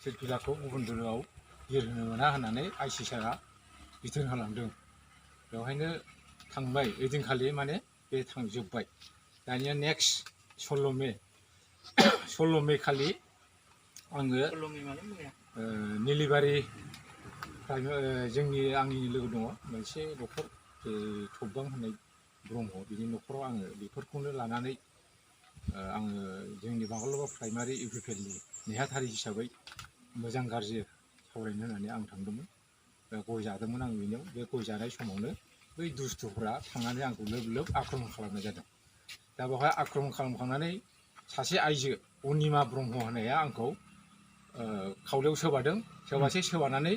फिरफिलाखौ गुबुन दोलोआव बिरहोनो मोना होननानै आइसि सारा बिथोन होलांदों। बेवहायनो थांबाय ओइदिनखालि माने बे थांजोब्बाय। दानिया नेक्स्ट 16 मे खालि आङो निलिबारि जोंनि आंनि लोगो दङ मोनसे न'खर थबगां होननाय ब्रह्म बिनि न'खराव आङो बेफोरखौनो लानानै आङो जोंनि बांगालबाबा प्राइमारि इउपिपिएलनि नेहाथारि हिसाबै मोजां गाज्रि सावरायनो होननानै आं थांदोंमोन। गय जादोंमोन आं बेनियाव। बे गय जानाय समावनो बै दुस्थुफ्रा थांनानै आंखौ लोब लोब आक्रमन खालामनाय जादों। दा बेवहाय आक्रमन खालामखांनानै सासे आइजो अनिमा ब्रह्म होननाया आंखौ खावलायाव सोबादों। सोबानानै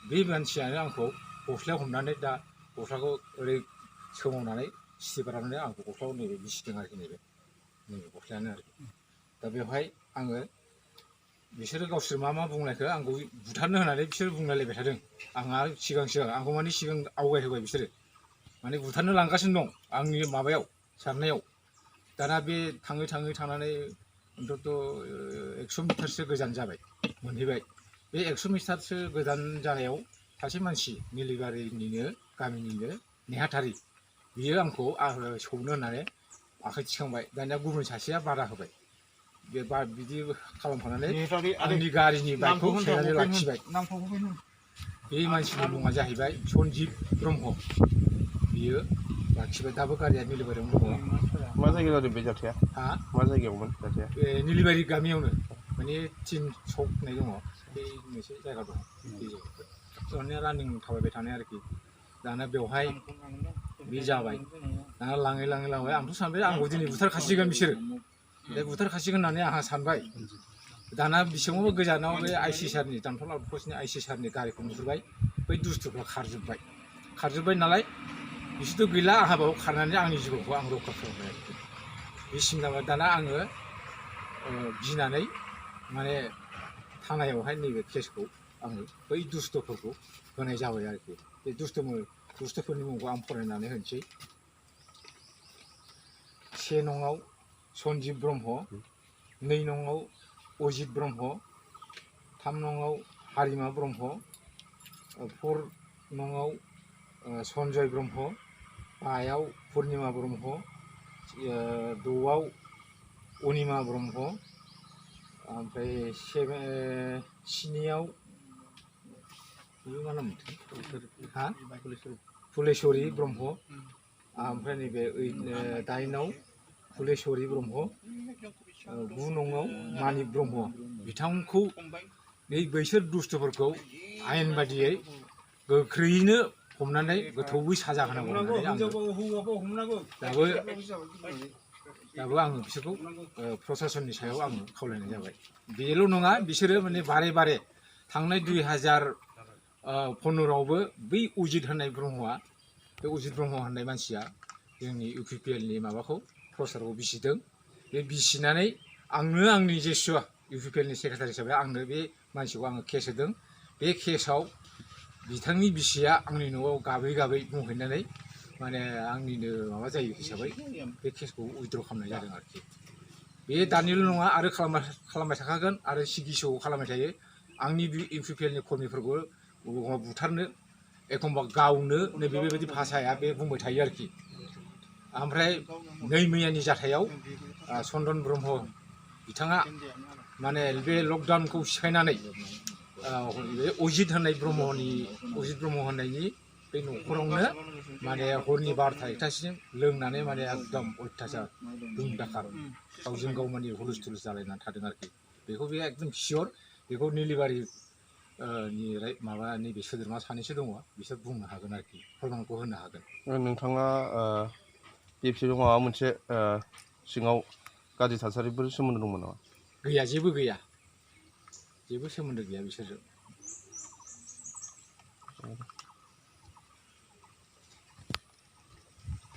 बे मानसियानो आंखौ गस्लायाव हमनानै दा गस्लाखौ ओरै सोमावनानै सिबारनानै आंखौ गस्लायाव नैबे बिसिदों आरोखि नैबे गस्लायानो आरोखि। दा बेवहाय आङो बिसोरो गावसोर मा बुंनायखौ आंखौ बुथारनो होननानै बिसोर बुंलायलायबाय थादों। आंहा सिगां आंखौ माने सिगां आवगायहोबाय बिसोरो माने बुथारनो लांगासिनो दं आंनि माबायाव सारनायाव। दाना बे थाङै थांनानै अन्तत' 100 मिटारसो गोजान जाबाय मोनहैबाय। बे 100 मिटारसो गोजान जानायाव सासे मानसि निलिबारिनिनो गामिनिनो नेहाथारि बियो आंखौ सौनो होननानै आखाइ थिखांबाय। दानिया गुबुन सासेया बादा होबाय। बे बिदि खालामखांनानै आंनि गारिनि बाइकखौ सेनानै लाखिबाय। बे मानसिनि मुङा जाहैबाय सन्जिब ब्रह्म। बियो लाखिबाय। दाबो गारिया निलिबारियावनो दङ। मा जायगायाव जादों बे जाथाया? मा जायगायावमोन जाथाया? निलिबारि गामियावनो माने थिन सक होननाय दङ बे मोनसे जायगा दङ। बे जायगायाव रानिं थाबायबाय थानाय आरोखि। दाना बेवहाय बे जाबाय। दाना लाङै आंथ' सानबाय आंखौ दिनै बुथारखासिगोन बिसोरो। बे बुथारखासिगोन होननानै आंहा सानबाय। दाना बेसेबांबा गोजानाव बे आइसि सारनि दामथल आउटपस्टनि आइसि सारनि गारिखौ नुहुरबाय। बै दुस्थुफ्रा खारजोब्बाय नालाय बिसोरथ' गैला। आंहा बाव खारनानै आंनि जिउखौ आं रैखा खालामबाय आरोखि। बेसिम जाबाय। दाना आङो गिनानै माने थानायावहाय नैबे केसखौ आङो बै दुस्थुफोरखौ होनाय जाबाय आरोखि। बे दुस्थुफोरनि मुंखौ आं फरायनानै होनोसै। 1 नंआव सन्जिब ब्रह्म, 2 नंआव अजित ब्रह्म, 3 नंआव हारिमा ब्रह्म, 4 नंआव सन्जय ब्रह्म, 5आव पुर्निमा ब्रह्म, 6आव अनिमा ब्रह्म, ओमफ्राय 7आव मा नाममोनथाय फुलेस्वरि ब्रह्म, ओमफ्राय नैबे 8आव फुलेस्वरि ब्रह्म, 9 नंआव मानिक ब्रह्म। बिथांखौ बैसोर दुस्थुफोरखौ आयेन बादियै गोख्रैयैनो हमनानै गोथौयै साजा होनांगौ होननानै दाबो आङो बिसोरखौ प्रसासननि सायाव आङो खावलायनाय जाबाय। बेल' नङा, बिसोरो माने बारे थांनाय 2015आवबो बै अजित होननाय ब्रह्मआ, बे अजित ब्रह्म होननाय मानसिया जोंनि इउपिपिएलनि माबाखौ प्रसारखौ बिसिदों। बे बिसिनानै आंनो आंनि जेसुवा इउपिपिएलनि सेक्रेटारि हिसाबै आंनो बे मानसिखौ आङो केस होदों। बे केसाव बिथांनि बिसिया आंनि न'आव गाबै बुंहैनानै माने आंनिनो माबा जायो हिसाबै बे केसखौ उइद्र' खालामनाय जादों आरोखि। बे दानिल' नङा, आरो खालामबाय थाखागोन आरो सिगिसआव खालामबाय थायो। आंनि इउपिपिएलनि कर्मिफोरखौ बुथारनो, एखमबा गावनो बेबायदि भाषाया बे बुंबाय थायो आरोखि। ओमफ्राय नै मैयानि जाथायाव चन्दन ब्रह्म बिथाङा माने बे लकडाउनखौ सिफायनानै बे अजित ब्रह्म होननायनि बे न'खरावनो माने हरनि 12ता 1तासिम लोंनानै माने एकदम अयथासार दुम दाखाल गावजों गाव माने हुलुस्थुल जालायनानै थादों आरोखि। बेखौ बे एकदम सियर। बेखौ निलिबारि माबा नैबे सोद्रोमा सानैसो दङ, बिसोर बुंनो हागोन आरोखि, फोरमानखौ होनो हागोन। नोंथाङा एपिएफआव माबा मोनसे सिङाव गाज्रि थासारिफोर सोमोन्दो दंमोन नामा? गैया, जेबो गैया, जेबो सोमोन्दो गैया बिसोरजों।